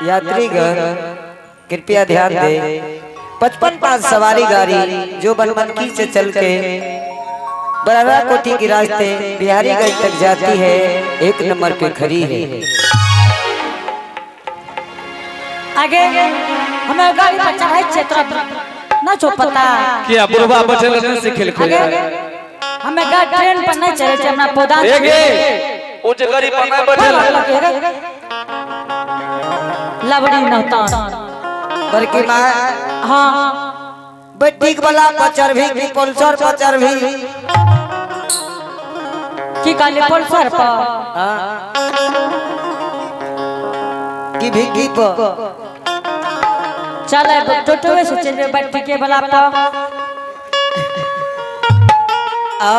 यात्रीगण कृपया ध्यान दें। 55 सवारी गाड़ी जो बनमनखी से चल के बरारा कोठी के रास्ते बिहारीगंज तक जाती है, 1 नंबर पे खड़ी है। आगे हमें गाड़ी पर चढ़ाई छे तोरा ना छो पता। किया बुढ़वा बैठल नहीं सिखेलको? आगे हमें गाड़ी ट्रेन पर नहीं चढ़े छे, हमरा पौधा। ए गे, उ जे गाड़ी पर नहीं बैठल। लबड़ी नौतान। बड़की माँ। हाँ। बैठिक वाला पर चढ़भी कि पल्सर पर चढ़भी? की कहली, पल्सर पर? हाँ। कि भिंगी पर? चल टोटोवे से चल जेबै बैठिके वाला पर। आ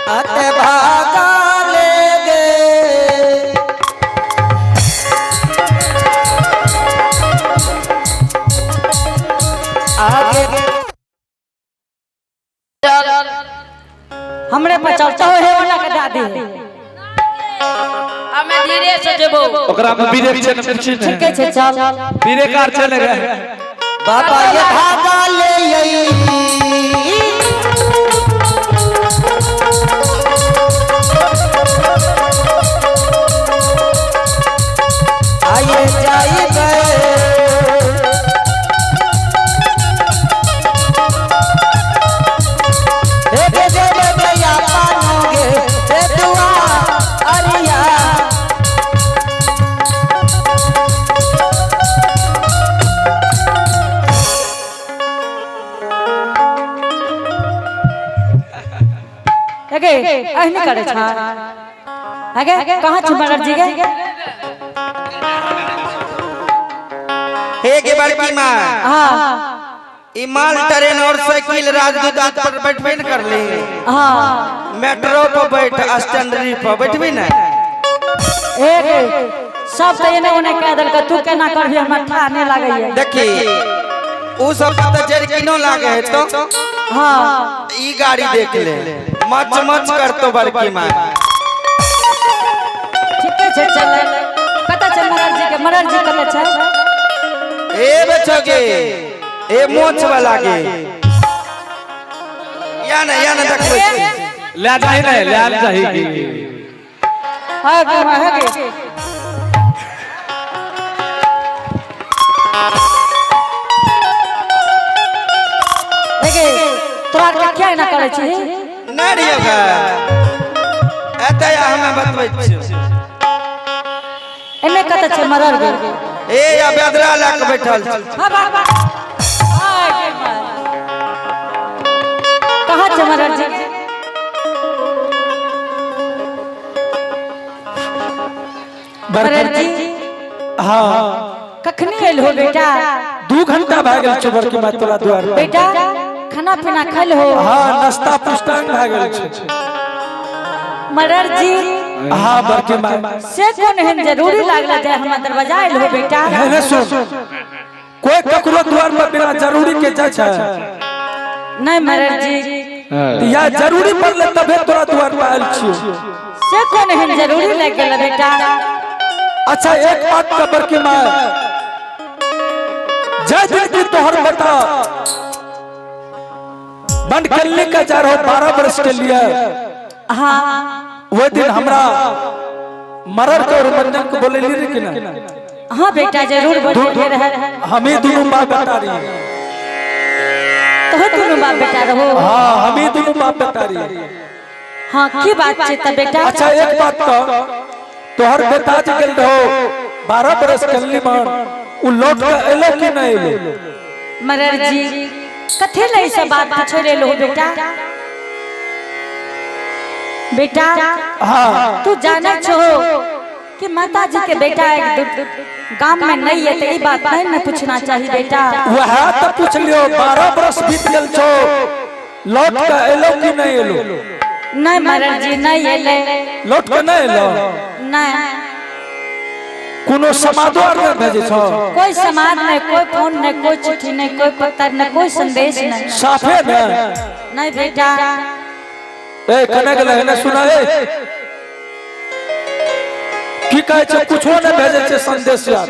अत भागा ले गे। आगे हमरे पर चलता हो हे वाला के दादी। हमें धीरे से जेबो। ओकरा में ब्रेक छै ने, पीछे ने। ठीके छै, चल। ब्रेक आर चले गे। बाबा ये भागा ले आई। आइए जाइए गए। हे गे जे भैया पानोगे हे दुआ अरिया। अगे एहनी करे छा? अगे कहाँ छु मरर जी गे? हे गे बड़की माँ। हाँ। ई माल ट्रेन और साइकिल राजदूत पर बैठबे न कर ली? हाँ। मेट्रो पर बैठ, स्टैंडरी पर बैठबी न? एक सब तो एने ओने कह देलक, तू केना करबी? हमरा ठा नहीं लागैया। देखी, उ सब तो जरकिनो लागे है तो। हाँ। ई गाड़ी देख ले, मच मच करतो बड़की माँ। ठीके छै, चल। कतऽ छै मरर जी के? मरर जी कतऽ छै? ए बचोगे, ए मोछ वाला गे, या ना या ना देखबै छी। ले जाही ने, ले जाही की। हाँ गे हाँ गे। एगे, तोरा के क्या एना करै छी? नहीं रहियो गे, एतय हमे बतबै छियौ। एने कतऽ छै मरर गे? ए या बेदरा लए के बैठल छै। हाँ बा हाँ गे माय। कहाँ छै मरर जी? मरर जी। हाँ। कखनी एल हो बेटा? 2 घंटा भए गेल छै बड़की माय तोरा द्वार पर। बेटा, खाना पीना खाइल हो? हाँ, नाश्ता पुस्तान भए गेल छै। मरर जी। हाँ बड़की माय। से कोन एहन जरूरी लागल जे हमरा दरवाजा आयल हो बेटा? है ने, सुन, कोई ककरो द्वार पर बिना जरूरी के जाइ छै? नहीं मरर जी। या जरूरी पड़ले तबे तोरा द्वार पर आयल छियो। से कोन एहन जरूरी लागि गेल बेटा? अच्छा, एक बात का बड़की माय, जय दिन की तोहर बेटा बनकल्ली का जा रहो 12 वर्ष के लिए, वो दिन हमरा मरर के और मंजन को बोले ली कि ना? हाँ बेटा, जरूर बोल रहे। हम ही दोनों बाप बेटा रही। तो दोनों बाप बेटा रहो? हाँ, हम ही दोनों बाप बेटा रही। हाँ, की बात छै तब बेटा? अच्छा, एक बात तो तोहर बेटा जे गेल रहो 12 बरस कल्ली मान, उ लौट के एलो कि नहीं एलो? मरर जी, कथे ले सब बात पूछे ले लो बेटा? बेटा, तू जाने छो कि माता जी के बेटा एक गांव में नहीं है, तो ये बात नहीं न पूछना चाहिए बेटा? वह तो पूछ लियो, 12 बरस बीत गेल छो, लौट के एलो कि नहीं एलो? नहीं मरर जी, नहीं एले। लौट के नहीं एलो? नहीं। कोनो समादो आर नहीं भेजे छो? कोई समाद नहीं, कोई फोन नहीं, कोई चिट्ठी नहीं, कोई पत्र नहीं, कोई संदेश नहीं। साफे ने? नहीं बेटा। ए, कने गेले? ने सुना, ए, की कहै छै कुछो नहि भेजै छै संदेश यार।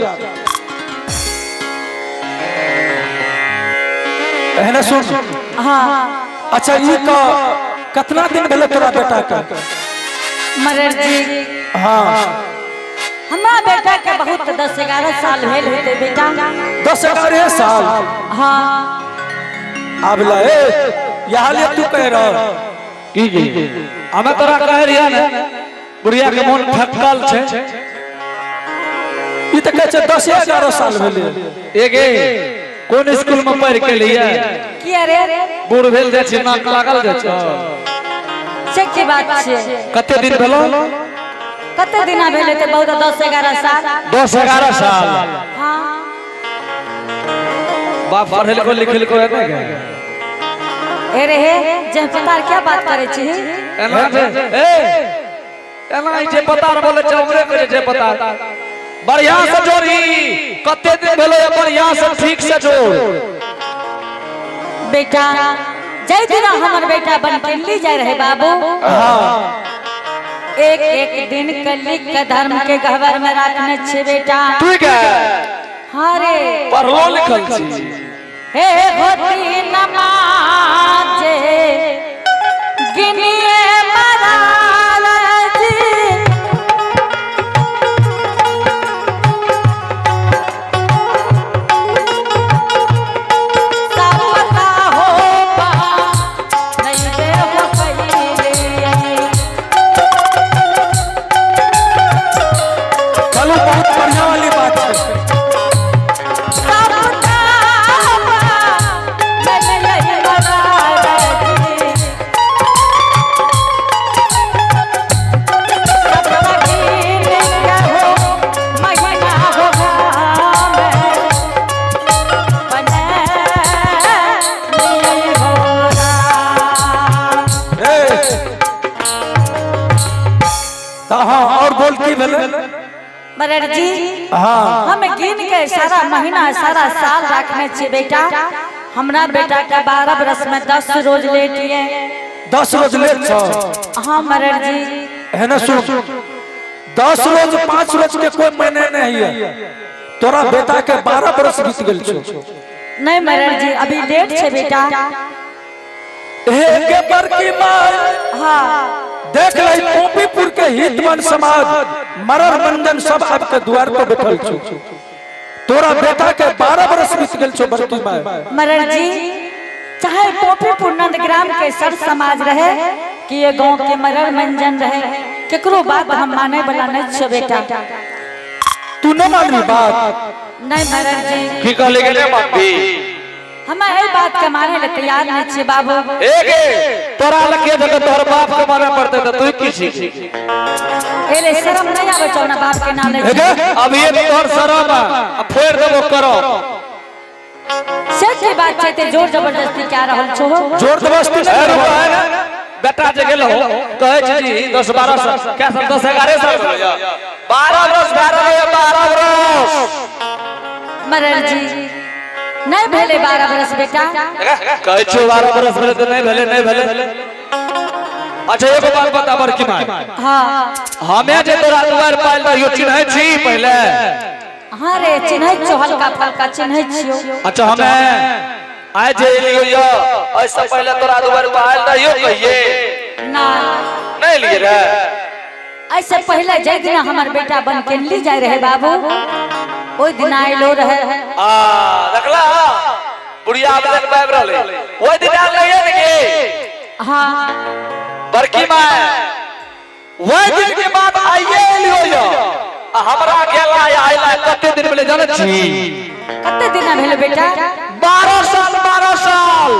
एहने सुन। हाँ। अच्छा, ई कह, कतना दिन भेलै तोरा बेटा के? मरर जी, हाँ। हमरा बेटा के बहुत 10-11 साल भेल हेतै बेटा। 10-11 साल? हाँ। आब ला ए यहाँ ले तू कह रहा। की की हमें तोरा कह रिया ने, बुढ़िया के मोन थकल छै। ई तऽ कहै छै 10-11 साल भेलै। एगे, कोन स्कूल में पढ़ के लिए? किया रे? बूढ़ भेल जाइ छै, नाक लागल जाइ छै। से की बात छै? कते दिन भेलो? कते दिना भेल हेतै? बहुत 10-11 साल। 10-11 साल? हाँ। बाप पढ़ल को लिखल को है नहीं? ए रे हे, जे पता क्या बात करे छी? एना छै, ए एना ई जे पता बोले छै, हमरे करे जे पता। बढ़िया से जोड़ी, कते दिन भेलो ये, बढ़िया से ठीक से जोड़। बेटा, जय दिना हमर बेटा बन के ली जाय रहे बाबू, एक एक दिन के लिख के धर्म के गहवर में रखने छे बेटा। ठीक है। हाँ रे। पढ़लो लिखल छी। हे होती नमाजे गिनिए महाराज जी। सब पता हो पा नहीं दे हो पहिले। चलू, बहुत बढ़िया वाली बात छै। सब पता पा नहीं महाराज जी। सब गिन के हो महीना हो गामे बने हो राम। ए तऽ हाँ, और बोल, की भेलै? मरर जी, हाँ। हम गिन के सारा महीना सारा साल रखने छे बेटा। हमरा बेटा के 12 बरस में 10 रोज लेट ये। 10 रोज लेट छौ? हाँ मरर जी। है ना, सुन, 10 रोज 5 रोज के कोई महीने नहीं है। तोरा बेटा के 12 बरस बीत गेल छौ। नहीं मरर जी, अभी लेट छे बेटा। हे के बड़की माय, देख ले, पोपीपुर के हितवन समाज, मरर मंजन सब आबि के द्वार पर बैठल छौ। तोरा बेटा के 12 बरस बीत गेल छौ, बड़की माय। मरर जी, चाहे पोपीपुर नंदग्राम के सर समाज रहे कि ये गांव के मरर मंजन रहे, केकरो बात हम माने वाला नहीं छे बेटा। तू न मानबी बात? नहीं मरर जी। की कहले के नहीं मानबी? हम एहि बात के माने ले तैयार नहीं छे बाबू। एगे, तोरा लगे जगह तोहर बाप के माने पड़ते त तू की छी? ए रे, शर्म नहीं आवे छौ ना बाप के नाम ले? हेगे। अब ये तोहर शरम आ, अब फोड़ देबो करो। से की बात छै ते जोर जबरदस्ती क्या रहल छो? जोर जबरदस्ती ए नहीं रुको, करबो। है ना? बेटा जे गेलो कहै छी जी 10-12 साल, क्या साल, 10-11 साल भेलो या? 12 बरस भए रहलो या, 12 बरस। मरर जी, नहीं भेले 12 बरस बेटा। कहै छियो 12 बरस भेले तऽ नहि भेले, नहि भेले। अच्छा, एगो बात बता बड़की माय। हाँ। हमे जे तोरा दुआर पायल रहियो, चिन्है छी पहिले? हाँ रे, चिन्है छियो, हल्का फल्का चिन्है छियो। अच्छा, हमे आइ जे एलियो यो, ऐसे पहिले तोरा दुआर पायल रहियो कहिए? ना। नहीं लिए रे? ऐसे पहले जय दिन हमर बेटा बन के ली जाय रहे बाबू, ओहि दिन आइलो रहे। आ देखला, बुढ़िया आवेदन पाबि रहले, ओहि दिन आयल नहीं है ने? हाँ। बड़की माय, वही दिन के बाद आइए एलियो यो, आ हमरा गेला आइला कते दिन भेलै जानै छी? कते दिन भेल बेटा? 12 साल, 12 साल।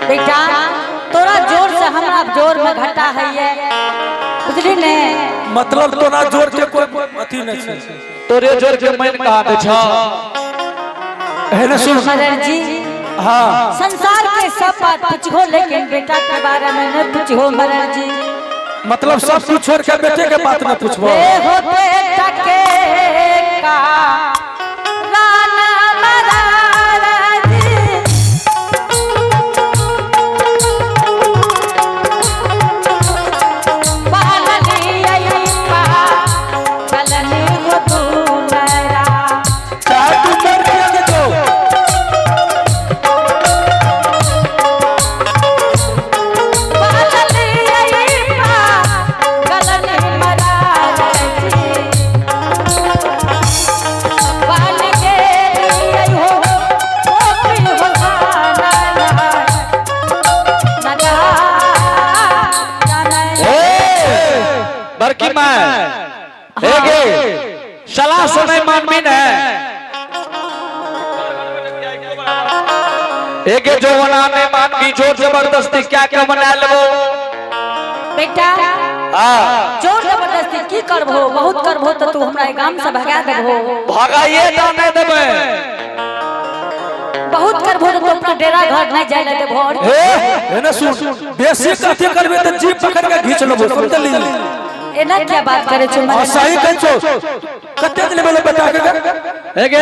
बेटा, तोरा जोर से हमरा जोर में घाटा है ये, बुझली ने? मतलब तोरा जोर के कोई अथी नहीं छै। तोरे जोर के मैन कहा दे छ। है ना, सुन। मदर जी, संसार के सब बात पूछो, लेकिन बेटा के बारे में न पूछो मदर जी। मतलब सब कुछ छोड़ के बेटे के बात न पूछबो? ए हो बेटा के का राना मदर जी, पालनी आई पा। बड़की माय, हे गे सलाह से नहीं मानबी ने। एके जो बना नहीं मानबी, जोर जबरदस्ती क्या क्या बना लेबो। बेटा, हाँ। जोर जबरदस्ती की करबो, बहुत करबो तो तू हमरा गांव से भगा देबो। भगाइए ता नहीं देबे। बहुत करबो तो तू अपना डेरा घर नहीं जाए ले देबो। और हे हे ना सुन, बेसी कथी करबे त जीभ पकड़ के घींच लेबो, समझली? एना क्या बात करे छो? और सही कहै छो। कते दिन भेलै बेटा के? एके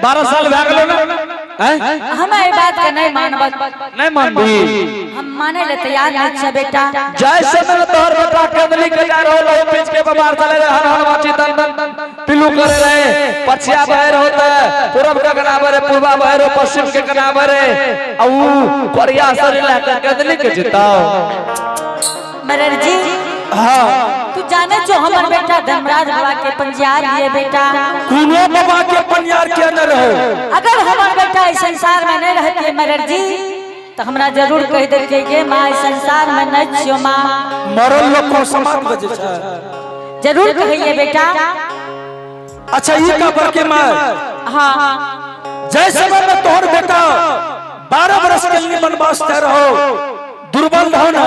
12 साल भए गेलो ना? हैं? हम ए बात के नहीं मानब। नहीं मानबी? हम माने ले तैयार नहीं छे बेटा। जैसे मैंने तोहर बेटा कंदली के जा रहो, लहू पीच के बबार चले रहे, हर हर माची दन दन पिलू करे रहे, पछिया बहे रहो त पूरब के कना बहे, पूर्वा बहे रहो, पश्चिम के कना बहे, आ ऊ कोरिया सरी ले के कंदली के जिताओ। मरर जी, हाँ। तू जाने छो हमर बेटा धर्मराज बाबा के पंजियार ये बेटा। कोनो बाबा के पंजियार के न रहे। अगर हमर बेटा इस संसार में नहीं रहते मरर जी, तो हमरा जरूर कह देते कि माँ इस संसार में नहीं छियो माँ। मरल लोग को समाज बजे छै। जरूर कहिए बेटा। अच्छा ई का बड़के माँ, हाँ। जय समय में तोहर बेटा 12 बरस के लिए वनवास ते रहो, दुर्बल रहो ना।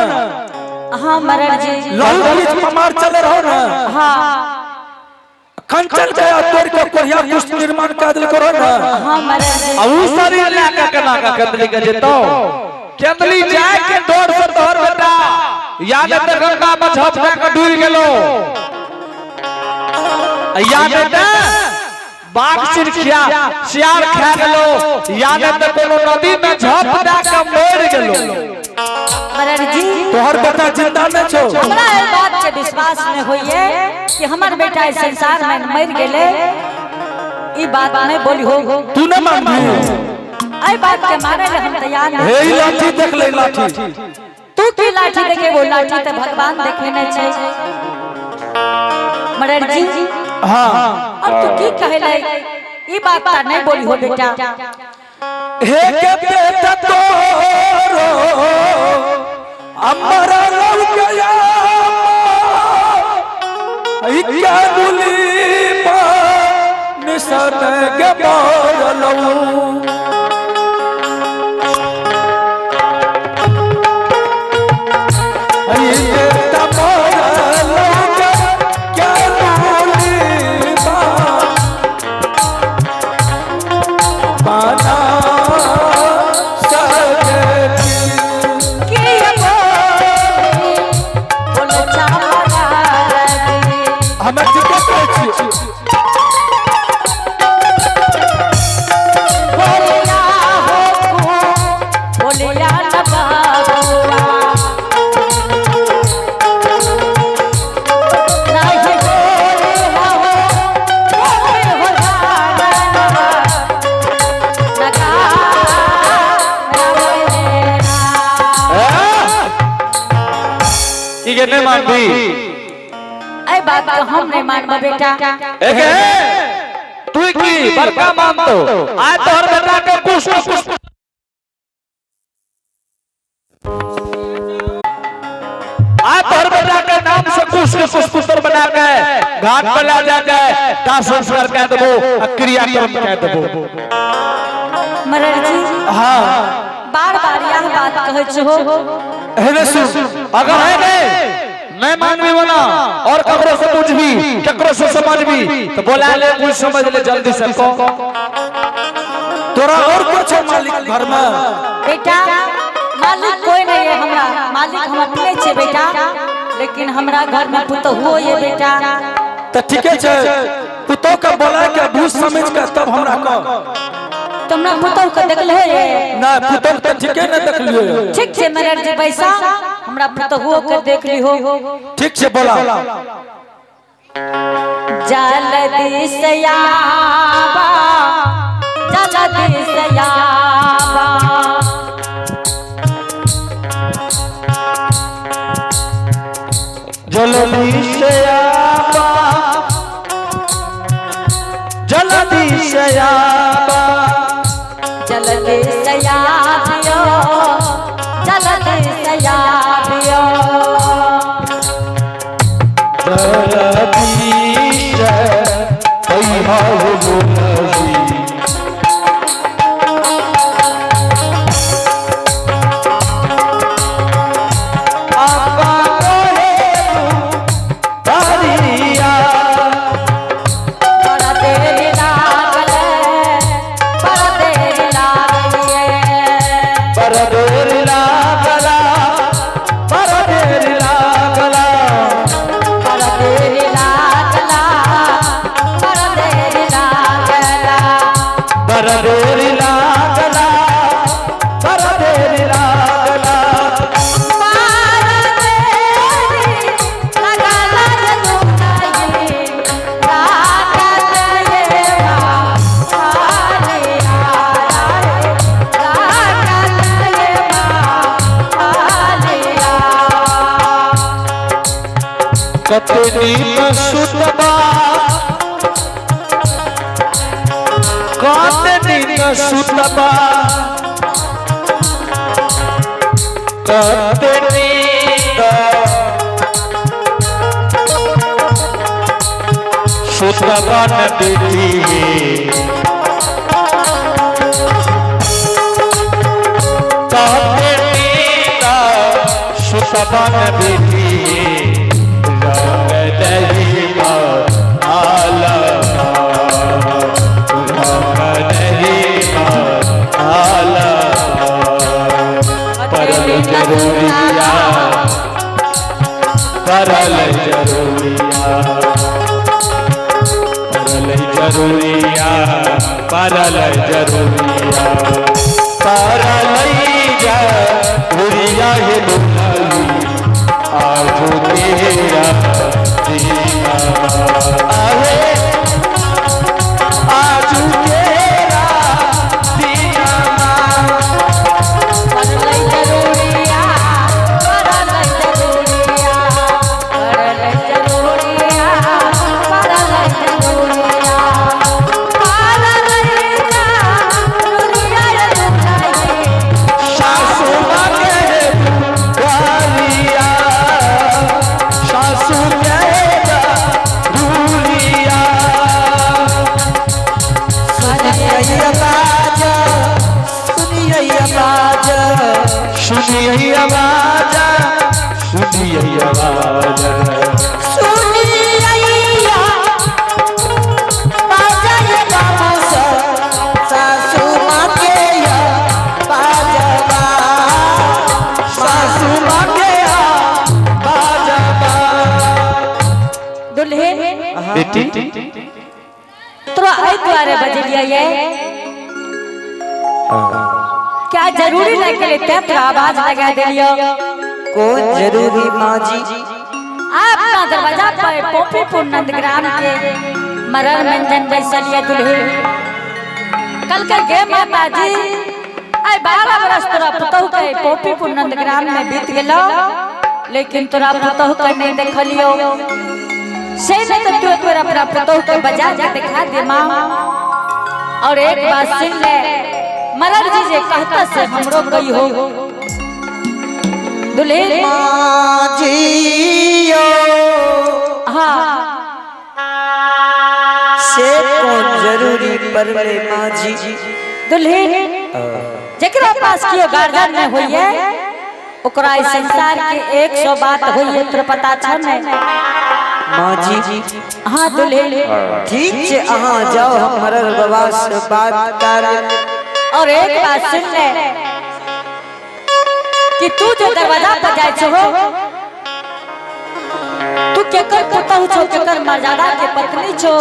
हाँ मरर जी। लहू बीच पमार चले रहो ना। हाँ। कंचन के तोड़ के कोरिया कुष्ठ निर्माण कर दिल करो ना। हाँ मरर जी। आ ऊ शरीर ले के कना का कंदली के जिताओ। कंदली जाए के डोर से तोहर बेटा या ने त गंगा में झप दे के डूब गेलो, या ने त बाघ चिरखिया सियार खा गेलो, या ने त कोनो नदी में झप दे के मर गेलो। मरर जी, तोहर बेटा जिंदा नहीं छो। हमरा ए बात के विश्वास नहीं होइए कि हमर बेटा इस संसार में मर गेले, ई बात नहीं बोली हो। तू न मानबी? ए बात के माने ले हम तैयार नहीं। हे ई लाठी देख ले, लाठी। तू की लाठी देखे, वो लाठी तो भगवान देखे नहीं छे। मरर जी, हाँ। और तू की कहले, ई बात ता नहीं बोली हो बेटा। हे के बेटा तोरो अमर लव गया इक्का दुली पा निसन के बारलऊ। नहीं मानबी? ए बात तो हम नहीं मानब बेटा। एके तू की बड़का मानतो, आज तोहर बेटा के कुछ न कुछ आज तोहर बेटा के नाम से कुछ न कुछ पुत्र बना के घाट पर ला जाके दाह संस्कार कह देबो, क्रियाक्रम कह देबो। मरर जी, हाँ। बार बार यह बात कहै छो। हेने सुन, अगर है नहीं नहीं मानबी बना और ककरो से पूछबी, ककरो से समझबी तो बोला ले, कुछ समझ ले जल्दी से को। तोरा और कुछ है मालिक घर में? बेटा मालिक कोई नहीं है हमरा, मालिक हम अपने छे बेटा, लेकिन हमरा घर में पुतहु ये बेटा। तो ठीक है छे, पुतहु के बोला के बूझ समझ के तब हमरा कह। तुमरा पुतहु के देखले हे? ना पुतहु के ठीक है ना देखलिए। ठीक छे मरर जी पैसा, हमरा पुतहु के देख लिहो। ठीक छे बोला। जल्दी से आबा, जल्दी से आबा। जल्दी से आबा, जल्दी से आबा, जल्दी से आबियो, जल्दी से आबियो। जलदी से अइहा हो दुलही। अब्बा कोहे तारिया बड़ा देरी लागल बड़ा देरी लागल परदेर लागला परदेर लागला बड़ा देरी लागला बड़ा देरी लागला परदेर लागला परदेर लागला कतनी सुतबा कतनी सुतबा कतनी सुतबा न बेटी कतनी सुतबा न बेटी रंग दही आला रंग दही आला परल जरूरिया परल जरूरिया परल जरूरिया परल जरूरिया परल जरूरिया हे दुल्हनी आजू तेरा दीना आहे आजू तेरा दीना सासू माँ के ग्वालिया सासू के दूलिया सुनिए आवाज सुनिए आवाज सुनिए आवाज सुनिए आवाज सुनिए बाजा ये बाबू सा सासू माँ के या बाजवा सासू माँ के बाजवा दुल्हन बेटी तोरा एहि दुआरे बजलियै ये क्या जरूरी लागि गेलै तें तोरा आवाज लगा देलियौ कौन जरूरी माँ जी अपना दरवाजा पर पोपीपुर नंदग्राम के मरल मंजन बैसलिए दुल्हे कल के गे माता जी आई 12 बरस तोरा पुतहु के पोपीपुर नंदग्राम में बीत गेलो लेकिन तोरा पुतहु के नहीं देखलियो से नहीं तो तू एक बार अपना पुतहु के बजा के दिखा दे माँ और एक बात सुन ले मरल जी जे कहता से हमरो कही हो दुल्हे माँ जी हाँ से कौन जरूरी परले माँ जी दुल्हन जकरा पास कियो गार्जियन नहीं होइए ओकरा इस संसार के 100 बात होइए तोरा पता छ ने माँ जी हाँ दुल्हन ठीक छे अहाँ जाओ हम मरल बाबा से बात कर और एक बात सुन ले कि तू जो दरवाजा पर जाय छहो तू केकर पुतहु छो केकर मर्यादा के पत्नी छो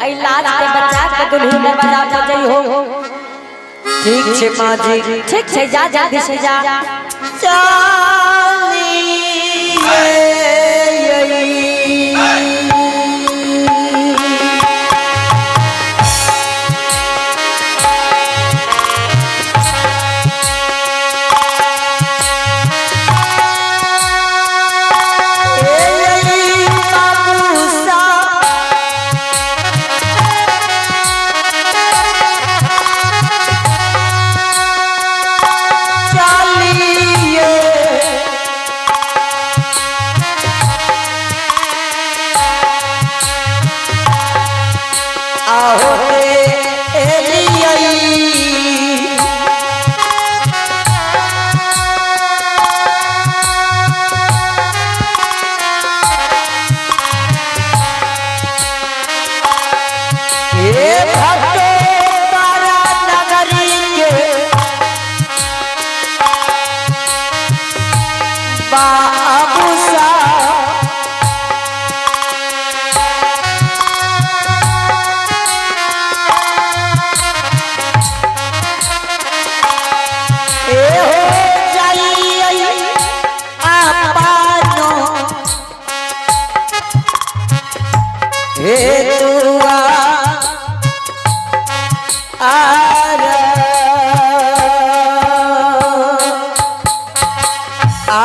ऐ लाज के बच्चा के दुल्हन दरवाजा पर जाइ हो ठीक छे माँ जी ठीक छै जा जल्दी से जा चालिए हेतुआ आर आ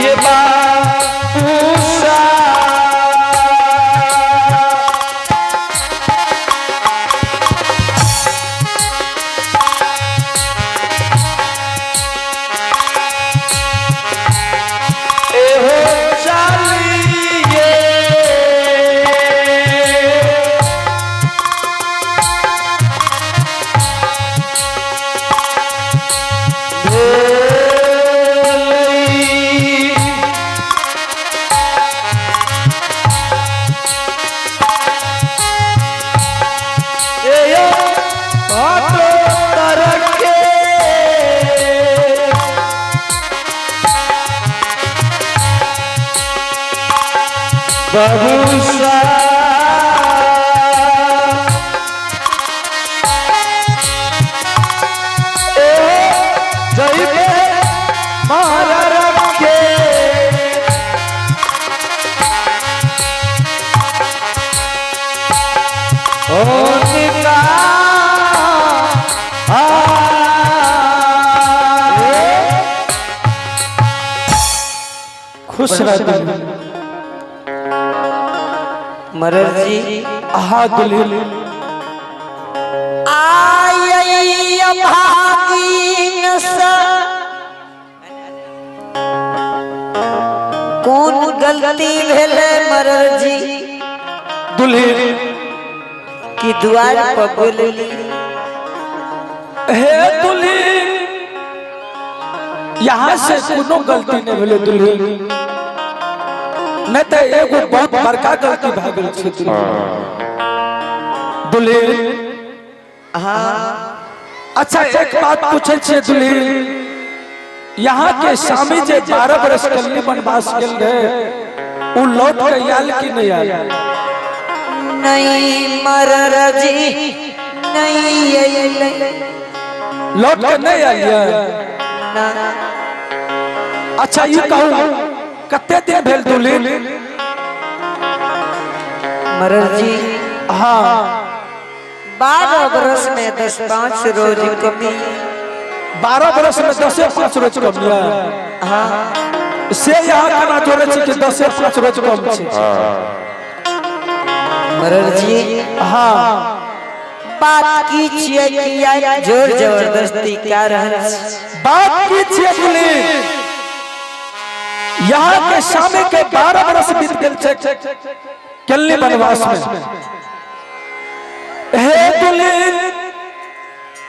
ये बाबूसा एहो चालिए भेलई। एयो ऑटो तरके बबूसा ए जइबे मारा रखे उनका खुश रह दुल्हन। मरर जी आहा दुल्हन आय भागिन स कोन गलती भेलै मरर जी दुल्हन कि द्वार पर बोलली हे दुल्हन यहाँ से कोनो गलती नहीं भेलै दुल्हन नहीं तो एगो बहुत बड़का गलती भए गेल छै दुल्हन दुल्हन अच्छा एक बात पूछै छियै दुल्हन यहाँ के स्वामी जे 12 बरस कल्ली वनवास गेल रहे उ लौट के आयल कि नहीं आयल नहीं मरर जी नहीं अयलै लौट के नहीं आयल ना अच्छा ये कहू कते दिन भेल दुल्हन मरर जी हाँ 12 बरस में 10 5 रोज कमी 12 बरस में 10 5 रोज कम यऽ हाँ से यहाँ केना जोड़े छी कि 10 5 रोज कम छै मरर जी हाँ बात की छियै कि आइ जोर जबरदस्ती कए रहल छी बात की छियै दुल्हन यहाँ के सामने के 12 बरस बीत गेल छै कल्ली वनवास में हे दुल्हन